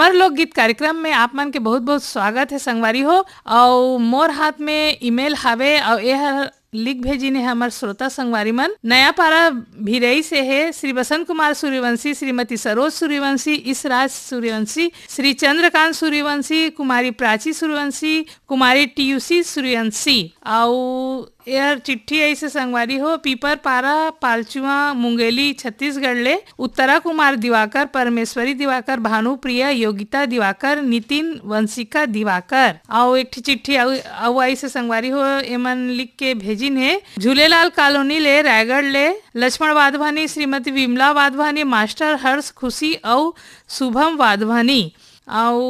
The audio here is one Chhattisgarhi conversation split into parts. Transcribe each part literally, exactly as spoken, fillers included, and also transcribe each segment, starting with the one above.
हमर लोकगीत कार्यक्रम में आप मन के बहुत-बहुत स्वागत हे संगवारी हो। अउ मोर हाथ में ईमेल हावे, अउ एहर लिख भेजिन हे हमर श्रोता संगवारी मन। नयापारा भिरई से हे श्री बसंत कुमार सूर्यवंशी, श्रीमती सरोज सूर्यवंशी, ईशराज सूर्यवंशी, श्री चंद्रकांत सूर्यवंशी, कुमारी प्राची सूर्यवंशी, कुमारी टीयूसी सूर्यवंशी। अउ एहर चिट्ठी अइसे संगवारी हो, पीपर पारा, पालचुआ, मुंगेली, छत्तीसगढ़ ले उत्तरा कुमार दिवाकर, परमेश्वरी दिवाकर, भानुप्रिया, योगिता दिवाकर, नितिन, वंशिका दिवाकर। अउ एक ठी चिट्ठी अउ, अउ अइसे संगवारी हो, एमन लिख के भेजिन हे झूलेलाल कॉलोनी ले, रायगढ़ ले लक्ष्मण वाधवानी, श्रीमती विमला वाधवानी, मास्टर हर्ष खुशी अउ शुभम वाधवानी। अउ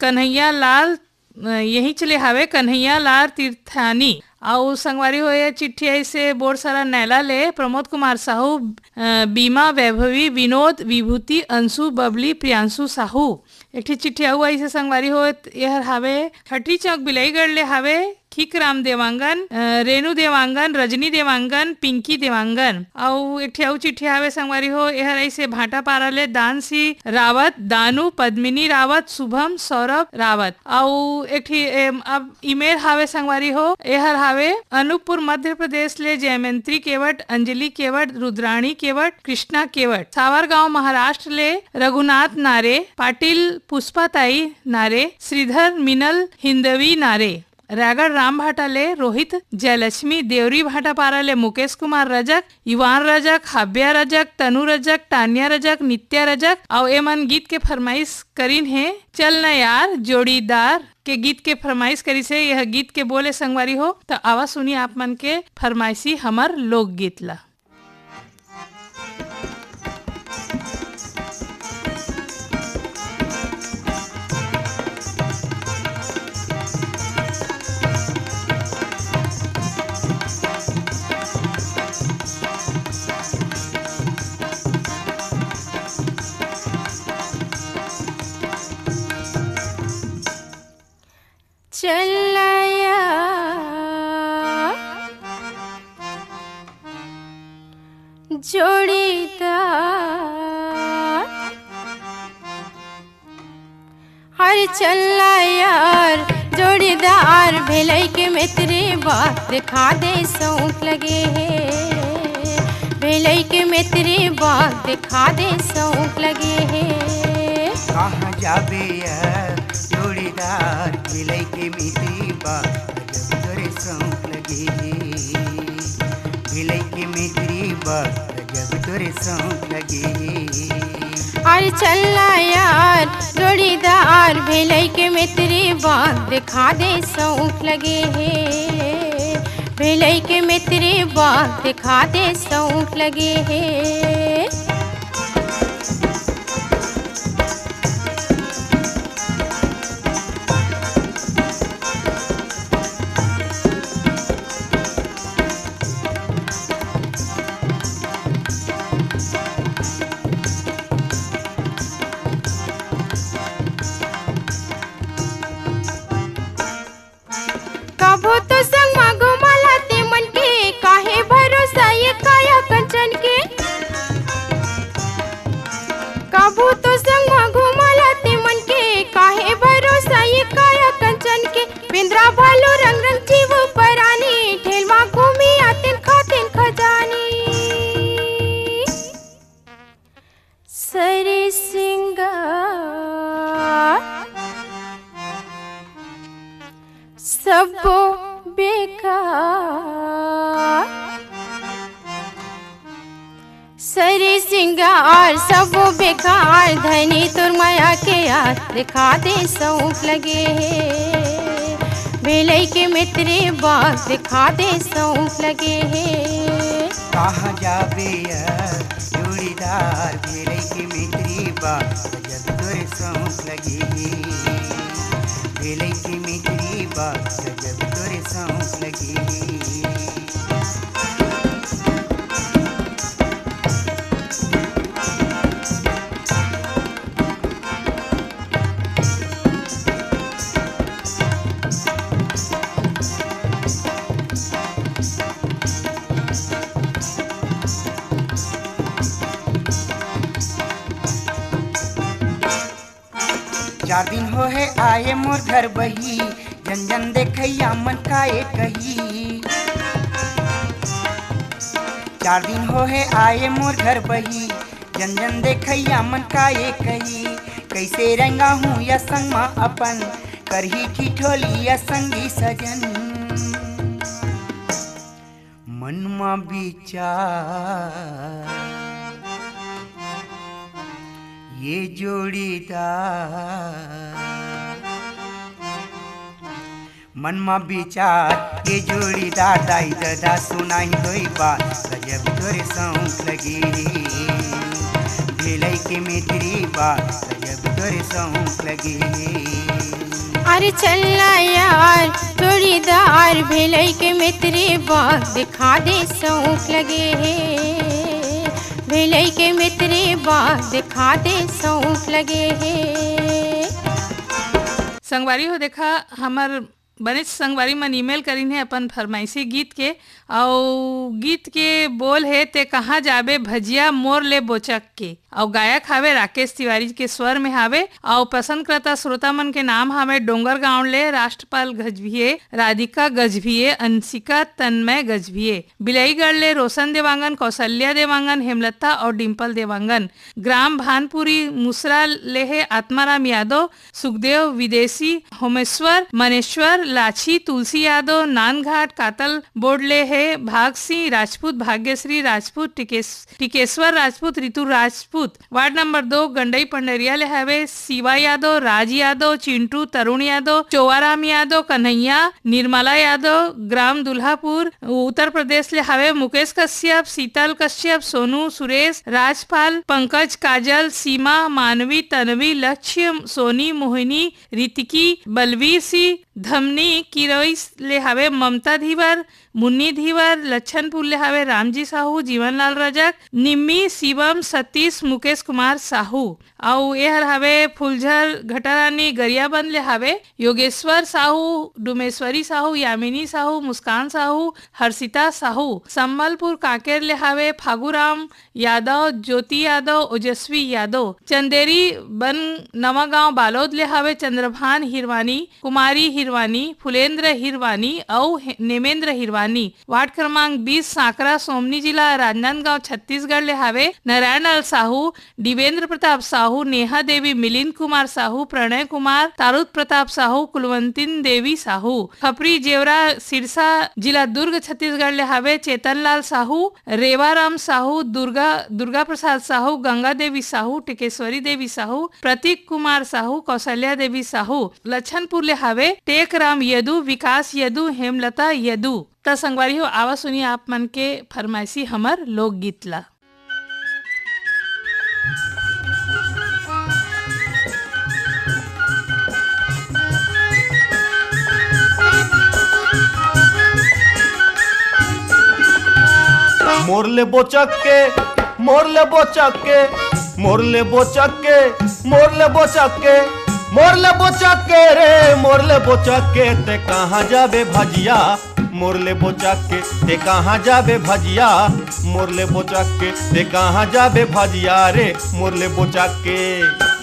कन्हैया लाल, अ, यही चले हावे कन्हैया लाल तीर्थानी। अउ संगवारी हो, ये चिट्ठी अइसे बोरसरा नैला ले प्रमोद कुमार साहू, अ, बीमा वैभवी, विनोद, विभूति, अंशु, बबली, प्रियांशु साहू। एक ठी चिट्ठी अउ अइसे संगवारी हो, एहर हावे खटरी चौक बिलाईगढ़ ले हावे खीकराम देवांगन, अ, रेनू देवांगन, रजनी देवांगन, पिंकी देवांगन। अउ एक ठी अउ चिट्ठी हावे संगवारी हो, एहर अइसे भाटापारा ले दानसी रावत, दानू, पद्मिनी रावत, शुभम, सौरभ रावत। अउ एक ठी, एम, अब ईमेल हावे संगवारी हो, एहर हावे अनूपपुर मध्य प्रदेश ले जयमंत्री केवट, अंजलि केवट, रुद्राणी केवट, कृष्णा केवट, सावरगांव महाराष्ट्र ले रघुनाथ नारे, पाटिल पुष्पाताई नारे, श्रीधर मिनल हिंदवी नारे। रायगढ़ रामभाटा ले रोहित जयलक्ष्मी, देवरी भाटापारा ले मुकेश कुमार रजक, युवान रजक, हाब्या रजक, तनु रजक, टानिया रजक, नित्या रजक, अउ एमन गीत के फरमाइश करिन हे, चल न यार जोड़ीदार के गीत के फरमाइश करिस हे। यह गीत के बोले संगवारी हो, त आवा सुनी आप मन के फरमाइशी हमर लोकगीत ला। चलया जोड़ीदार, हर चलया जोड़ीदार, भेलई के मितरी बा, देखा दे शौक लगे हे। भेलई के मितरी बा, देखा दे शौक लगे हे। कहाँ जाबे यार जोड़ीदार, भेलई के मितरी बा, गजब तोरे शौक लगे हे। भेलई के मितरी बा, गजब तोरे शौक लगे हे। अरे चलना यार जोड़ीदार, भेलई के मितरी बा, देखा दे शौक लगे हे। भेलई के मितरी बा, देखा दे शौक लगे हे। कभू तो संग मा घुमाला ते मन के, काहे भरोसा ये काया कंचन के। कभू तो संग मा घुमाला ते मन के, काहे भरोसा ये काया कंचन के। बेंदरा भालू रंग रंग जीव परानी, ठेल मा घूमी आतेन खातेन खजानी। सरे सिंगार सबो बेकार, सरे सिंगार सबो बेकार, धनी तोर मया के यार, देखा दे शौक लगे हे। भेलई के मितरी बा, देखा दे शौक लगे हे। कहाँ जाबे यार जोड़ीदार, भेलई के मितरी बा, गजब तोरे शौक लगे हे। भेलई के मितरी बा, गजब तोरे शौक लगे हे। चार दिन हो हे आए मोर घर बही, जन जन देखैया मन काए कही। चार दिन हो हे आए मोर घर बही, जन जन देखैया मन काए कही। कैसे रंगा हूँ या संग मा अपन, करही ठिठोली या संगी सजन। मन मा विचार ये जोड़ीदार, मन मा विचार ये जोड़ीदार, दाई ददा सुनाई दोई बात, गजब तोरे शौक लगे। भेलई के मित्री बात, गजब तोरे शौक लगे। अरे चल ना यार जोड़ीदार, भेलई के मित्री बात दिखा दे शौक लगे हे। भेलई के मित्री बात दिखा दे शौक लगे हे। संगवारी हो, देखा, हमर बनेच संगवारी मन ईमेल करिन हे अपन फरमाइशी गीत के। अउ गीत के बोल हे, ते कहाँ जाबे भजिया मोर ले बोचक के। अउ गायक हावे राकेश तिवारी के स्वर में हावे। अउ पसंदकर्ता श्रोता मन के नाम हावे डोंगरगांव ले राष्ट्रपाल गजभिये, राधिका गजभिये, अंशिका तन्मय गजभिये, बिलाईगढ़ ले रोशन देवांगन, कौशल्या देवांगन, हेमलता अउ डिम्पल देवांगन। ग्राम भानपुरी मुसरा ले हे आत्माराम यादव, सुखदेव विदेशी, होमेश्वर, मनेश्वर, लाछी, तुलसी यादव, नानघाट, कातल बोर्ड ले हे भाग सिंह राजपूत, भाग्यश्री राजपूत, टिकेश-, टिकेश्वर राजपूत, रितु राजपूत। वार्ड नंबर दो गंडई पंडरिया ले हवे शिवा यादव, राज यादव, चिंटू, तरुण यादव, चोवाराम यादव, कन्हैया, निर्मला यादव, ग्राम दुल्हापुर। उत्तर प्रदेश ले हवे मुकेश कश्यप, शीतल कश्यप, सोनू, सुरेश, राजपाल, पंकज, काजल, सीमा, मानवी, तन्वी, लक्ष्य, सोनी, मोहिनी, रितिकी, बलवीर सिंह, धमनी, किरोई ले हवे ममता धीवर, मुन्नी धीवर, लच्छनपुर ले हवे रामजी साहू, जीवनलाल रजक, निम्मी, शिवम, सतीश, मुकेश कुमार साहू। अउ एहर हवे फुलझर घटारानी गरियाबंद ले हवे योगेश्वर साहू, डुमेश्वरी साहू, यामिनी साहू, मुस्कान साहू, हर्षिता साहू। संबलपुर कांकेर ले हवे फागुराम यादव, ज्योति यादव, ओजस्वी यादव। चंदेरी बन नवागांव बालोद ले हवे चंद्रभान हिरवानी, कुमारी हिरवानी, फुलेंद्र हिरवानी अउ हे-, नेमेंद्र हिरवानी। वार्ड क्रमांक बीस, सांकरा, सोमनी जिला, राजनांदगांव, छत्तीसगढ़ ले हावे नारायण लाल साहू, दिवेंद्र प्रताप साहू, नेहा देवी, मिलिंद कुमार साहू, प्रणय कुमार, तारुद प्रताप साहू, कुलवंतिन देवी साहू। खपरी, जेवरा, सिरसा, जिला दुर्ग, छत्तीसगढ़ ले हावे चेतन लाल साहू, रेवाराम साहू, दुर्गा, दुर्गा प्रसाद साहू, गंगा देवी साहू, टिकेश्वरी देवी साहू, प्रतीक कुमार साहू, कौशल्या देवी साहू। लच्छनपुर ले हावे टेकराम यदु, विकास यदु, हेमलता यदु। त संगवारी हो, आवा सुनी आप मन के फरमाइशी हमर लोकगीत ला। मोर ले बोचक के, मोर ले बोचक के, मोर ले बोचक के, मोर ले बोचक के, मोर ले बोचक के रे, मोर ले बोचक के, ते कहाँ जाबे भजिया? मोर ले बोचक के, ते कहाँ जाबे भजिया? मोर ले बोचक के, ते कहाँ जाबे भजिया रे? मोर ले बोचक के।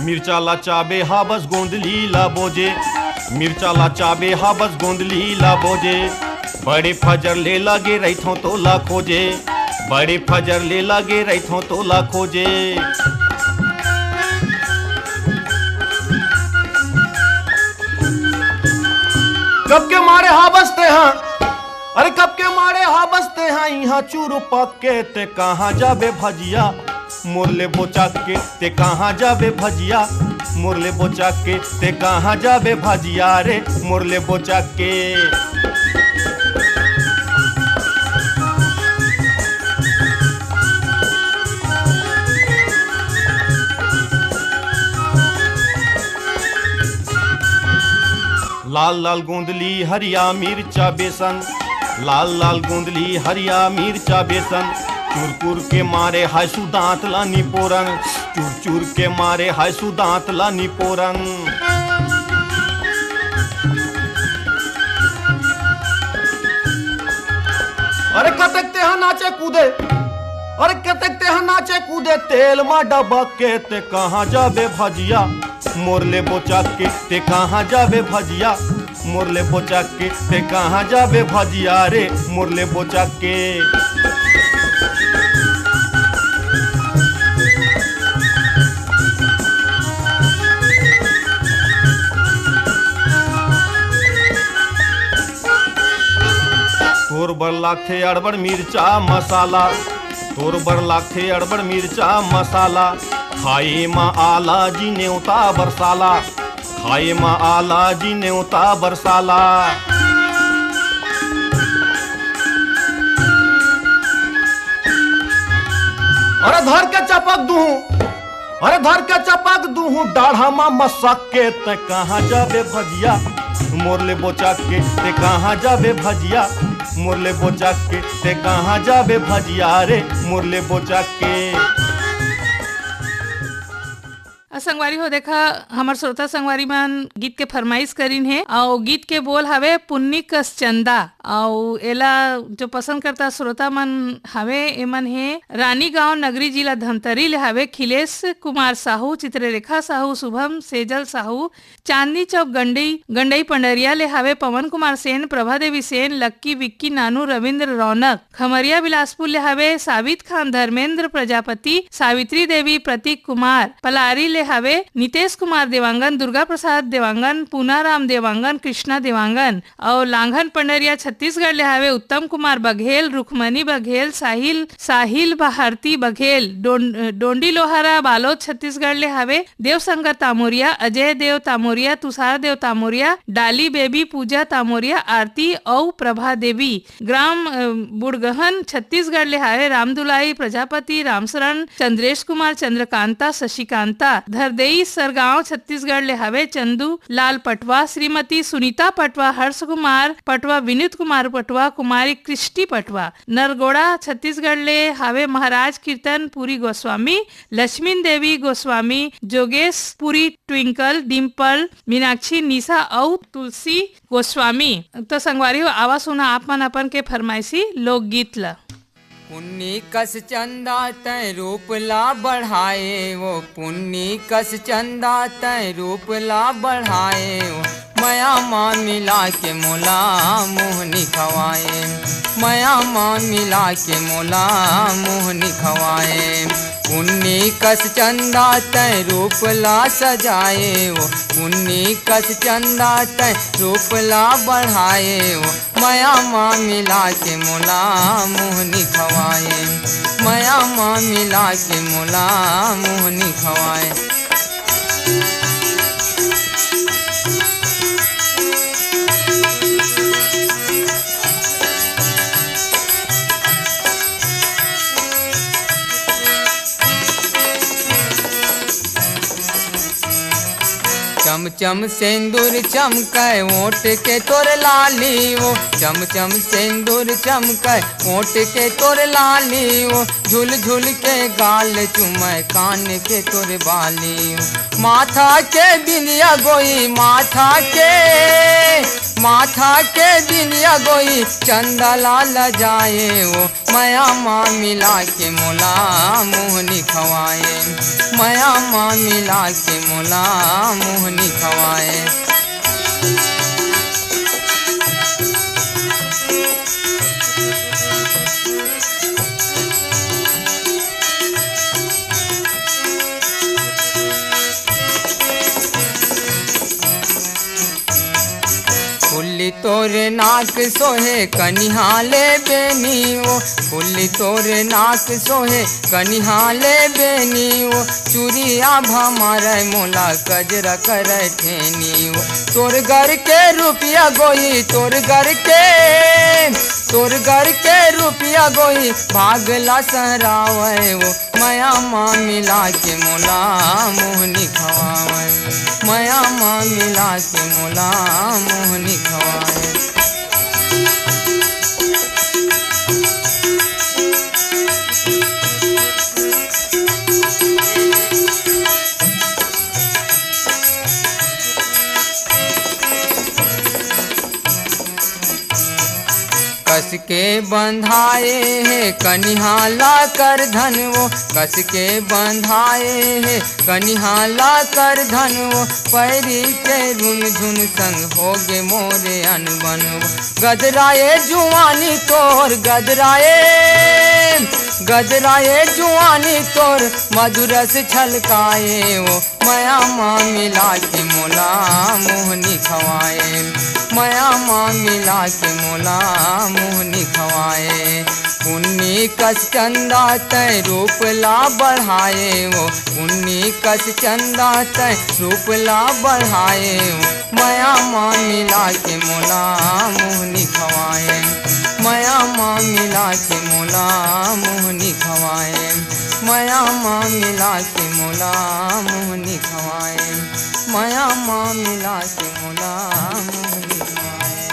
मिर्चा ला चाबे हा बस गोंदली ला बोजे, मिर्चा ला चाबे हा बस गोंदली ला बोजे। बड़े फजर ले लगे रहिथों तोला खोजे, बड़े फजर ले लगे रहिथों तोला खोजे। कब के मारे हा बस ते हा, अरे कब के मारे हा बस ते हा, इहाँ चूरू पक के ते कहाँ जाबे भजिया? मोर ले बोचक के ते कहाँ जाबे भजिया? मोर ले बोचक के ते कहाँ जाबे भजिया रे? मोर ले बोचक के। लाल लाल गोंदली हरिया मिर्चा बेसन, लाल लाल गोंदली हरिया मिर्चा बेसन, चुरचुर के मारे हाय सुदांत ला निपोरन, चुरचुर के मारे हाय सुदांत ला निपोरन। नाचे कूदे, अरे कतेक तेहा नाचे कूदे, तेल मा डबक के ते कहाँ जाबे भजिया, मोर ले बोचक के ते कहाँ जाबे भजिया, मोर ले बोचक के ते कहाँ जाबे भजिया रे, मोर ले बोचक के। तोर बर लागथे अड़बड़ मिर्चा मसाला, तोर बर लागथे अड़बड़ मिर्चा मसाला, खाए म आला जी नेवता बरसाला, खाए म आला जी नेवता बरसाला। अरे धर के चपक दूहूं, अरे धर के चपक दूहूं डाढ़ा मा मसक के, ते कहाँ जाबे भजिया, मोर ले बोचक के ते कहाँ जाबे भजिया, मोर ले बोचक के ते कहाँ जाबे भजिया रे, मोर ले बोचक के। अ, संगवारी हो, देखा, हमर श्रोता संगवारी मन गीत के फरमाइश करिन हे, अउ गीत के बोल हवे पुन्नी कस चंदा। अउ एला जो पसंद करता श्रोता मन हवे, एमन हे रानीगांव नगरी, जिला धमतरी ले हवे खिलेश कुमार साहू, चित्ररेखा साहू, शुभम सेजल साहू, चांदनी चौक गंडई, गंडई पंडरिया ले हवे पवन कुमार सेन, प्रभा देवी सेन, लक्की, विक्की, नानू, रविंद्र, रौनक, खमरिया बिलासपुर ले हवे साबित खान, धर्मेंद्र प्रजापति, सावित्री देवी, प्रतीक कुमार, पलारी ले हवे नितेश कुमार देवांगन, दुर्गा प्रसाद देवांगन, पूनाराम देवांगन, कृष्णा देवांगन, अउ लांघन पंडरिया छत्तीसगढ़ ले हवे उत्तम कुमार बघेल, रुखमनी बघेल, साहिल, साहिल भारती बघेल, डों-, डोंडी लोहारा बालोद छत्तीसगढ़ ले हवे देवशंकर तामोरिया, अजय देव तामोरिया, तुषार देव तामोरिया, डाली बेबी, पूजा तामोरिया, आरती अउ प्रभा देवी। ग्राम, अ, बुड़गहन छत्तीसगढ़ ले हवे रामदुलाई प्रजापति, रामशरण, चंद्रेश कुमार, चंद्रकांता, शशिकांता। धरदेई सरगांव छत्तीसगढ़ ले हवे चंदू लाल पटवा, श्रीमती सुनीता पटवा, हर्ष कुमार पटवा, विनीत कुमार पटवा, कुमारी क्रिस्टी पटवा। नरगोड़ा छत्तीसगढ़ ले हवे महाराज कीर्तन पुरी गोस्वामी, लक्ष्मी देवी गोस्वामी, जोगेश पुरी, ट्विंकल, डिम्पल, मीनाक्षी, निशा अउ तुलसी गोस्वामी। तो संगवारी हो, आवा सुना आप मन अपन के फरमाइशी लोकगीत ल। पुन्नी कस चंदा तैं रूप ला बढ़ाए, वो पुन्नी कस चंदा तैं रूप ला बढ़ाए, वो मया मा मिला के मोला मोहनी खवाए, मया मा मिला के मोला मोहनी खवाए। पुन्नी कस चंदा तैं रूप ला सजाए, वो पुन्नी कस चंदा तैं रूप ला बढ़ाए, वो मया मा मिला के मोला मोहनी खवाए, मया मा मिला के मोला मोहनी खवाए। चम चम सेंदूर चमकै ओठ के तोर लाली, वो चम चम सेंदूर चमकै ओठ के तोर लाली, वो झुल झुल के गाल चुमै कान के तोर बाली, वो माथा के बिंदिया गोई, माथा के, माथा के बिंदिया गोई, चंदा ला लजाए, वो मया मा मिला के मोला मोहनी खवाए, मया मा मिला के मोला मोहनी खवाए। फुल्ली तोर नाक सोहे कनिहा ले बेनी वो, फुल्ली तोर नाक सोहे कनिहा ले बेनी वो, चूरिया भा मारै मोला कजरा करै ठेनी वो। तोर घर के रुपया गोई, तोर घर के, तोर घर के रुपया गोई, भाग ला सहरावै वो। मया मा मिला के मोला मोहनी खवावै, मया मा मिला के मोला मोहनी खवावै। कस के बंधाए हे कनिहा ला कर धन वो, कस के बंधाए हे कनिहा ला कर धन वो, पैरी के रुन झुन संग होगे मोरे अनबन वो। गदराए जुआनी तोर गदराए, गदराए जुआनी तोर मधुरस छलकाए वो। मया मा मिला के मोला मोहनी खवाए, मया मा मिला के मोला मोहनी खवाए। पुन्नी कस चंदा तय रूप ला बढ़ाए वो, पुन्नी कस चंदा तय रूप ला बढ़ाए वो। मया मा मिला के मोला मोहनी खवाए, मया मा मिला के मोला मोहनी खवाए, मया मा मिला के मोला मोहनी खवाए, मया मा मिला के मोला मोहनी खवाए।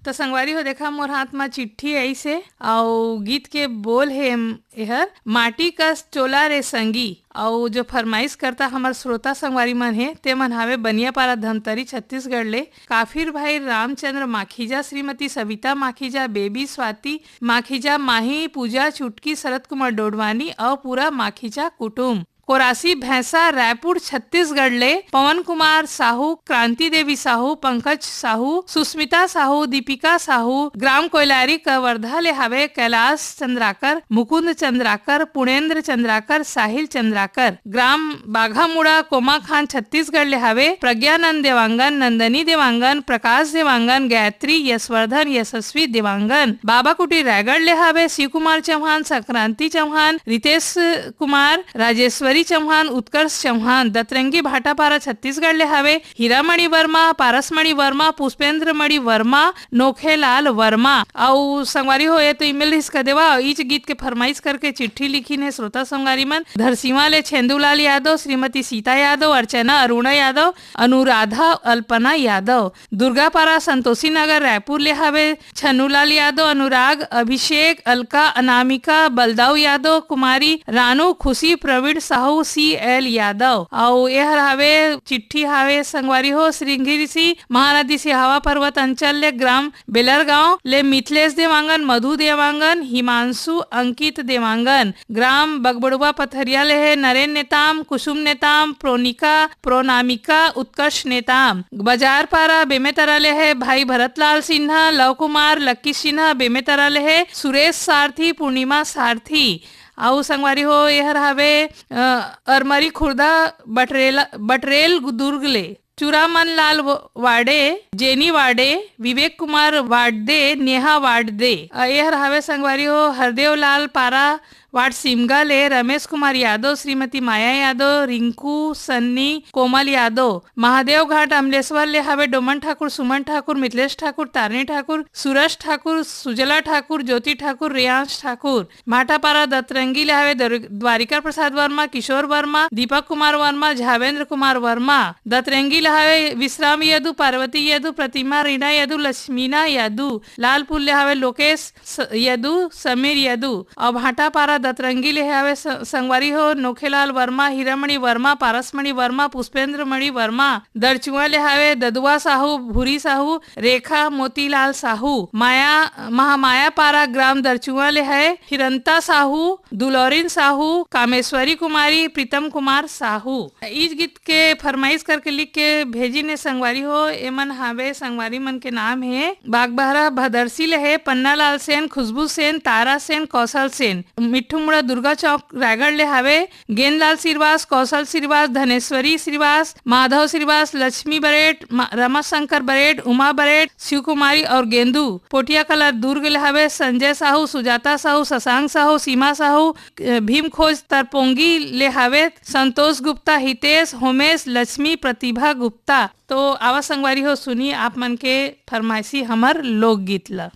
तो संगवारी हो, देखा मोर हाथ मा चिट्ठी आइस हे, अउ गीत के बोल हे एम-, एहर माटी कस चोला रे संगी। अउ जो फरमाइश करता हमर श्रोता संगवारी मन हे, ते मन हावे बनियापारा धमतरी छत्तीसगढ़ ले काफिर भाई रामचंद्र माखीजा, श्रीमती सविता माखीजा, बेबी स्वाति माखीजा, माही पूजा चुटकी, शरत कुमार डोडवानी अउ पूरा माखीजा कुटुम। कोरासी भैंसा रायपुर छत्तीसगढ़ ले पवन कुमार साहू, क्रांति देवी साहू, पंकज साहू, सुस्मिता साहू, दीपिका साहू, ग्राम कोइलारी कवर्धा ले हावे कैलाश चंद्राकर, मुकुंद चंद्राकर, पुणेंद्र चंद्राकर, साहिल चंद्राकर, ग्राम बाघामुड़ा कोमाखान छत्तीसगढ़ ले हावे प्रज्ञानंद देवांगन, नंदनी देवांगन, प्रकाश देवांगन, गायत्री, यशवर्धन, यशस्वी देवांगन, बाबाकुटी रायगढ़ ले हावे शिव कुमार चौहान, संक्रांति चौहान, रितेश कुमार, राजेश्वरी चौहान, उत्कर्ष चौहान। दतरंगी भाटापारा छत्तीसगढ़ ले हावे हीरामणि वर्मा, पारसमणि वर्मा, पुष्पेंद्र मणि वर्मा, नोखेलाल वर्मा। अउ संगवारी हो, ये तो ईमेल रिहिस कह देवा, अउ इच गीत के फरमाइश करके चिट्ठी लिखिन हे श्रोता संगवारी मन। धरसीवा ले छेंदूलाल यादव, श्रीमती सीता यादव, अर्चना अरुणा यादव, अनुराधा अल्पना यादव। दुर्गापारा संतोषी नगर रायपुर ले हावे छन्नूलाल यादव, अनुराग, अभिषेक, अलका, अनामिका, बलदाऊ यादव, कुमारी रानू, खुशी, प्रवीण साहू, सी एल यादव। अउ एहर हावे चिट्ठी हावे संगवारी हो, श्रृंगी ऋषि महानदी सिहावा पर्वत अंचल ले ग्राम बेलरगांव ले मिथिलेश देवांगन, मधु देवांगन, हिमांशु, अंकित देवांगन। ग्राम बगबड़ुआ पथरिया ले हे नरेन नेताम, कुसुम नेताम, प्रोनिका, प्रोनामिका, उत्कर्ष नेताम। बाजार पारा बेमेतरा ले हे भाई भरतलाल सिन्हा, लव कुमार, लक्की सिन्हा, बेमेतरा ले हे सुरेश सारथी, पूर्णिमा सारथी। अउ संगवारी हो, एहर हवे, अ, अरमरी खुर्दा बटरेला, बटरेल दुर्ग ले। चुरामन लाल व-, वाडे, जेनी वाडे, विवेक कुमार वाडदे, नेहा वाडदे। अ, एहर हवे संगवारी हो, हरदेव लाल पारा वार्ड सिमगा ले रमेश कुमार यादव, श्रीमती माया यादव, रिंकू, सन्नी, कोमल यादव, महादेव घाट अमलेश्वर ले हवे डोमन ठाकुर, सुमन ठाकुर, मिथिलेश ठाकुर, तारिणी ठाकुर, सुरेश ठाकुर, सुजला ठाकुर, ज्योति ठाकुर, रेयांश ठाकुर। भाटापारा दतरंगी ले हवे दर-, द्वारिका प्रसाद वर्मा, किशोर वर्मा, दीपक कुमार वर्मा, झावेंद्र कुमार वर्मा। दतरंगी ले हवे विश्राम यदु, पार्वती यदु, प्रतिमा रीना यदु, लक्ष्मीना यदु। लालपुर ले हवे लोकेश स-, यदु, समीर यदु। अउ भाटापारा दतरंगी ले हवे स-, संगवारी हो नोखेलाल वर्मा, हीरामणि वर्मा, पारसमणि वर्मा, पुष्पेंद्र मणि वर्मा। दरचुआ ले हवे ददुआ साहू, भूरी साहू, रेखा, मोतीलाल साहू। माया, महामाया पारा ग्राम दरचुआ ले है हिरंता साहू, दुलौरिन साहू, कामेश्वरी कुमारी, प्रीतम कुमार साहू। इस गीत के फरमाइश करके लिख के भेजिन हे संगवारी हो। एमन हावे, संगवारी मन के नाम हे बागबहरा भदरसी ले हे पन्नालाल सेन, खुशबू सेन, तारा सेन, कौशल सेन। मिट्ठू मुड़ा दुर्गा चौक रायगढ़ ले हावे गेंदलाल श्रीवास, कौशल श्रीवास, धनेश्वरी श्रीवास, माधव श्रीवास, लक्ष्मी बरेट, मा-, रमाशंकर बरेट, उमा बरेट, शिव कुमारी और गेंदू। पोटिया कला दुर्ग ले हवे संजय साहू, सुजाता साहू, शशांक साहू, सीमा साहू, अ, भीम खोज तरपोंगी ले हवे संतोष गुप्ता, हितेश, होमेश, लक्ष्मी, प्रतिभा गुप्ता। तो आवा संगवारी हो, सुनी आप मन के फरमाइशी हमर लोकगीत ल।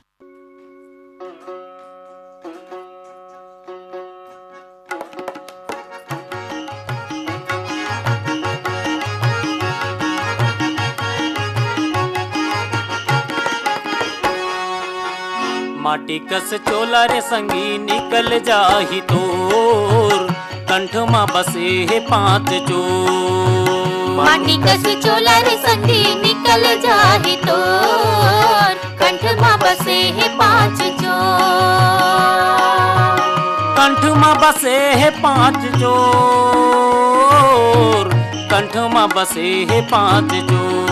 माटी कस चोला रे संगी निकल जाही तोर, कंठ मा बसे हे पाँच चोर। माटी कस चोला रे संगी निकल जाही तोर, कंठ कंठ म बसे हे पांच चोर। कंठ म बसे हे पांच चोर। कंठ म बसे हे पांच चोर।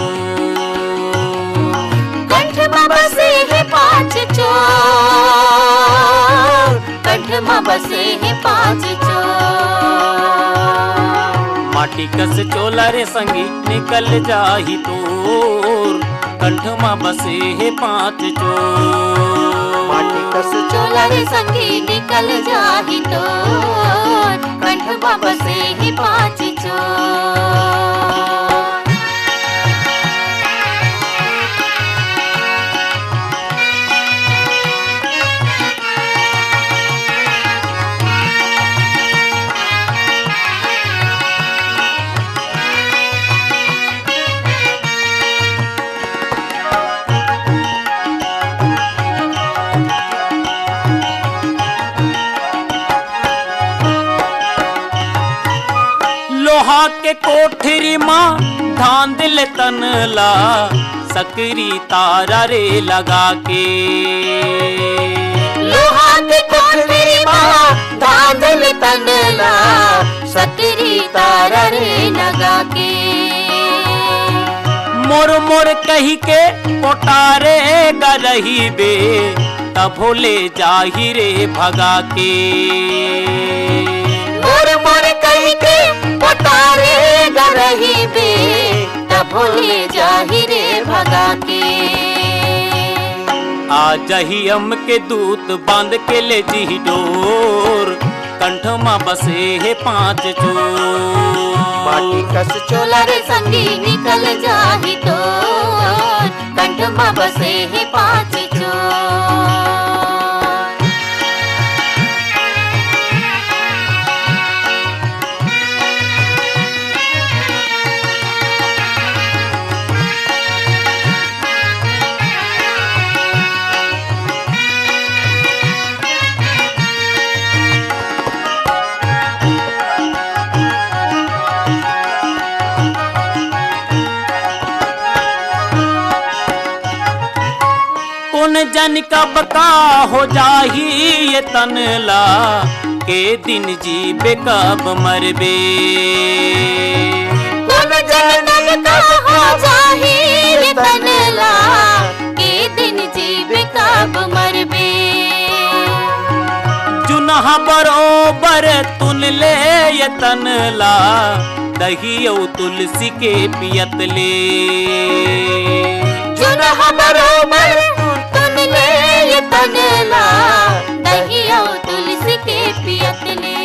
कंठ म बसे हे पांच चोर। कंठ म बसे हे पांच चोर। माटी कस चोला रे संगी निकल जाही तोर। कंठ म बसे हे पांच चोर। माटी कस चोला रे संगी निकल जाही तोर। कंठ म बसे हे पांच चोर। लोहा के कोठरी मा धांध ले तन ला, सकरी तारा रे लगा के। लोहा के कोठरी मा धांध ले तन ला, सकरी तारा रे लगा के। मोर मोर कही के कोटारे गा रहिबे, तभो ले जाही रे भगा के। मोर मोर कहि के पोटारे गा रहिबे, तभो ले जाही रे भगा के। आ जाही अम के दूत बांध के ले जिही डोर, कंठ मा बसे हे पांच चोर। माटी कस चोला रे संगी निकल जाही तोर, कंठ मा बसे हे पांच चोर। कोन जन कब का हो जाही ये तन ला, के दिन जीबे कब मरबे। कोन जन कब का हो जाही ये तन ला, के दिन जीबे कब मरबे। जुनहा बरोबर तुन ले ये तन ला, दही अउ तुलसी के पियत ले। जुनहा बरोबर तुन ले ये तन ला, दही अउ तुलसी के पियत ले।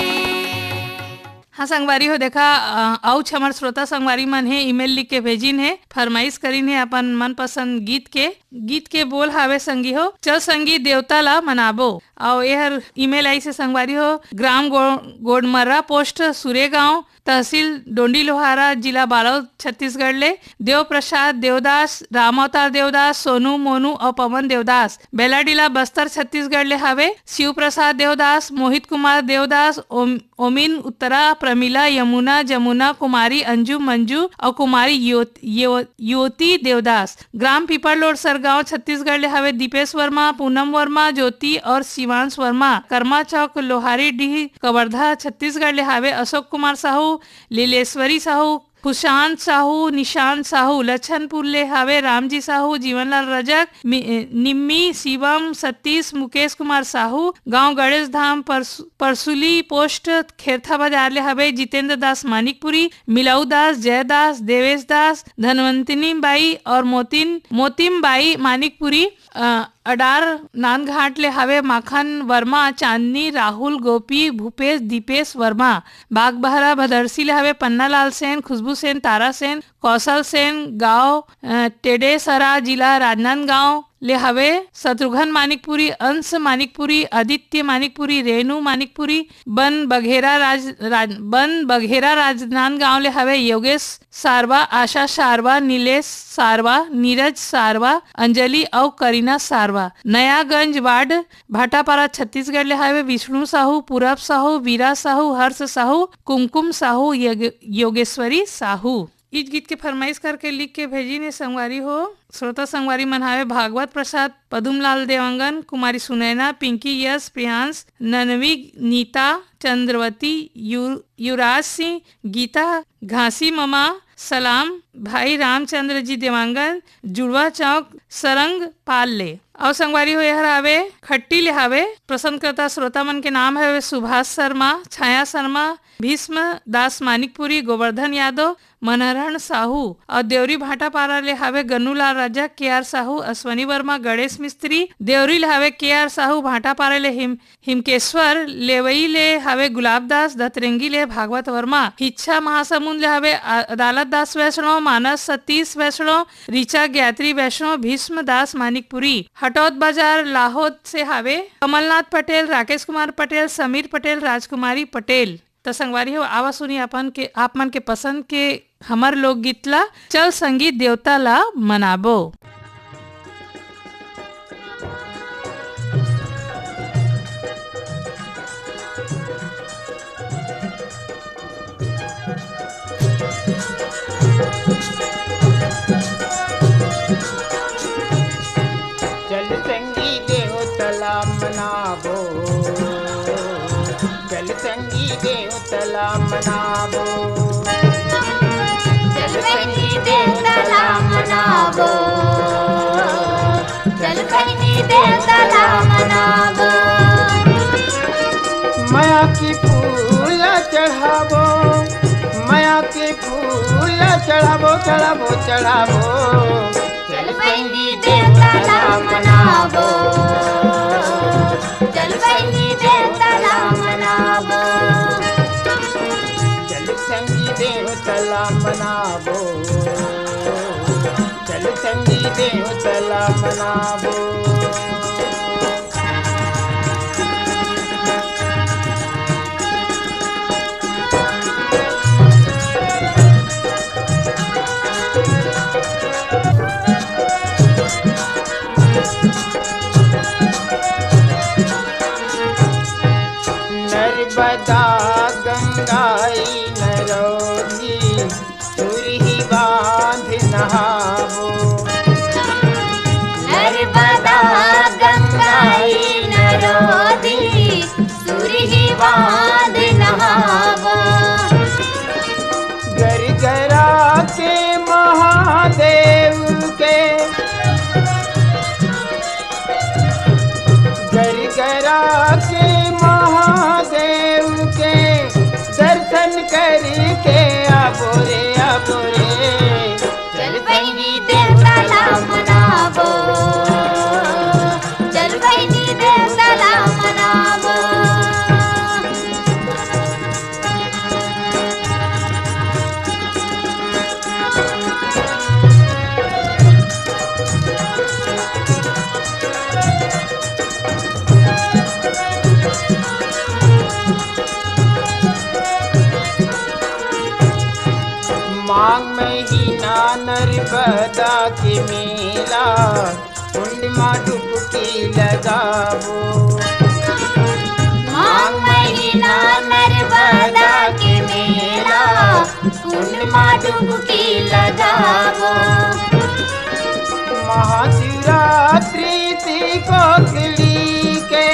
हाँ संगवारी हो, देखा, अ, अउच हमर श्रोता संगवारी मन हे, ईमेल लिख के भेजिन हे, फरमाइश करिन हे अपन मनपसंद गीत के। गीत के बोल हावे संगी हो, चल संगी देवता ला मनाबो। अउ एहर ईमेल आइस हे संगवारी हो, ग्राम गो-, गोडमर्रा, पोस्ट सुरेगांव, तहसील डोंडी लोहारा, जिला बालोद, छत्तीसगढ़ ले देव प्रसाद देवदास, राम अवतार देवदास, सोनू मोनू अउ पवन देवदास, बेलाडीला बस्तर छत्तीसगढ़ ले हावे शिव प्रसाद देवदास, मोहित कुमार देवदास, ओम-, ओमिन उत्तरा, प्रमिला, यमुना, जमुना, कुमारी, अंजू, मंजू अउ कुमारी यो-, यो-, योती देवदास। ग्राम पीपरलोड सरगांव छत्तीसगढ़ ले हावे दीपेश वर्मा, पूनम वर्मा, ज्योति अउ शिवांश वर्मा। कर्मा चौक लोहारी डीह कवर्धा छत्तीसगढ़ ले हावे अशोक कुमार साहू, लीलेश्वरी साहू, खुशांत साहू, निशांत साहू। लच्छनपुर ले हावे रामजी साहू, जीवनलाल रजक, मि-, निम्मी, शिवम, सतीश, मुकेश कुमार साहू। गांव गणेश धाम परसु-, परसुली पोस्ट खेरथा बाजार ले हावे जितेंद्र दास मानिकपुरी, मिलाऊ दास, जय दास, देवेश दास, धनवंतिनी बाई अउ मोतिन, मोतिम बाई मानिकपुरी। अ, अडार नांदघाट ले हावे माखन वर्मा, चांदनी, राहुल, गोपी, भूपेश, दीपेश वर्मा। बागबहरा भदरसी ले हावे पन्नालाल सेन, खुशबू सेन, तारा सेन, कौशल सेन। गांव, अ, टेडेसरा, जिला राजनांदगांव ले हावे शत्रुघ्न मानिकपुरी, अंश मानिकपुरी, आदित्य मानिकपुरी, रेणु मानिकपुरी। बन बघेरा राज-, राज-, बन बघेरा राजनांदगांव ले हावे योगेश सारवा, आशा सारवा, नीलेश सारवा, नीरज सारवा, अंजलि अउ करीना सारवा। नयागंज वार्ड भाटापारा छत्तीसगढ़ ले हावे विष्णु साहू, पूरब साहू, वीरा साहू, हर्ष साहू, कुमकुम साहू, यग-, योगेश्वरी साहू। गीत गीत के फरमाइश करके लिख के भेजिन हे संगवारी हो। श्रोता संगवारी मन हावे भागवत प्रसाद, पदुमलाल देवांगन, कुमारी सुनैना, पिंकी, यश, प्रियांश, ननवी, नीता, चंद्रवती, यु-, युवराज सिंह, गीता, घासी ममा, सलाम, भाई रामचंद्र जी देवांगन, जुड़वा चौक, सरंग पाल ले। अउ संगवारी हो, एहर हावे खट्टी ले हावे। प्रसन्नकर्ता श्रोता मन के नाम हवे सुभाष शर्मा, छाया शर्मा, भीष्म दास मानिकपुरी, गोवर्धन यादव, मनहरण साहू, अउ देवरी भाटापारा ले हावे गन्नूलाल राजा, के आर साहू, अश्वनी वर्मा, गणेश मिस्त्री। देवरी ले हावे के आर साहू, भाटापारा ले हिम-, हिमकेश्वर, लेवई ले हावे गुलाब दास, धतरेंगी ले भागवत वर्मा, हिच्छा महासमुंद ले हावे अ-, अदालत दास वैष्णव, मानस सतीश वैष्णव, ऋचा गायत्री वैष्णव, भीष्म दास मानिकपुरी, हटौद बाजार लाहौद से हावे कमलनाथ पटेल, राकेश कुमार पटेल, समीर पटेल, राजकुमारी पटेल। त संगवारी हो, आवा सुनी अपन के, आप मन के पसंद के हमर लोकगीत ला, चल संगी देवता ला मनाबो। चल संगी देवता ला मनाबो, चल संगी देवता ला मनाबो। चल संगी देवता ला मनाबो, चल संगी देवता ला मनाबो। मया के फूल चढ़ाबो, मया के फूल चढ़ाबो, चढ़ाबो, चढ़ाबो। चल संगी देवता ला मनाबो, चल संगी देवता ला मनाबो। चल संगी देवता ला मनाबो, चल संगी देवता ला मनाबो। नर्मदा गंगाई नरौदी सुरही बांध नहाबो। नर्मदा गंगाई नरौदी सुरही बांध नहाबो। गरगरा के महादेव के, गरगरा के महादेव के दर्शन करके आबो रे, आबो रे। चल बहिनी देवता ला मनाबो, चल बहिनी देवता ला मनाबो। माघ महीना नर्मदा के मेला, कुंड मा डुबकी लगाबो। माघ महीना नर्मदा के मेला, कुंड मा डुबकी लगाबो। महाशिवरात्रि ती कोकली के,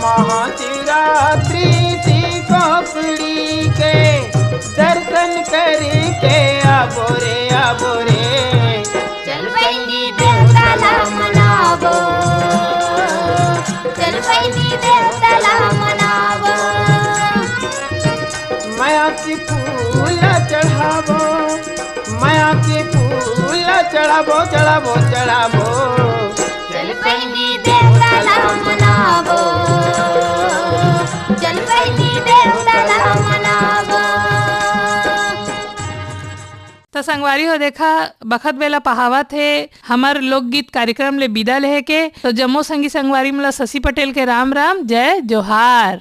महाशिवरात्रि ती कोकली के दर्शन करके आबो रे, आबो रे। चल बहिनी देवता ला मनाबो, चल बहिनी देवता ला मनाबो। मया के फूल चढ़ाबो, मया के फूल चढ़ाबो, चढ़ाबो, चढ़ाबो। चल बहिनी देवता ला मनाबो, चल बहिनी देवता ला मनाबो। त संगवारी हो, देखा, बखत बेला पहावत हे हमर लोकगीत कार्यक्रम ले बिदा लेहे के। तो जम्मो संगी संगवारी मन ला शशि पटेल के राम राम, जय जोहार।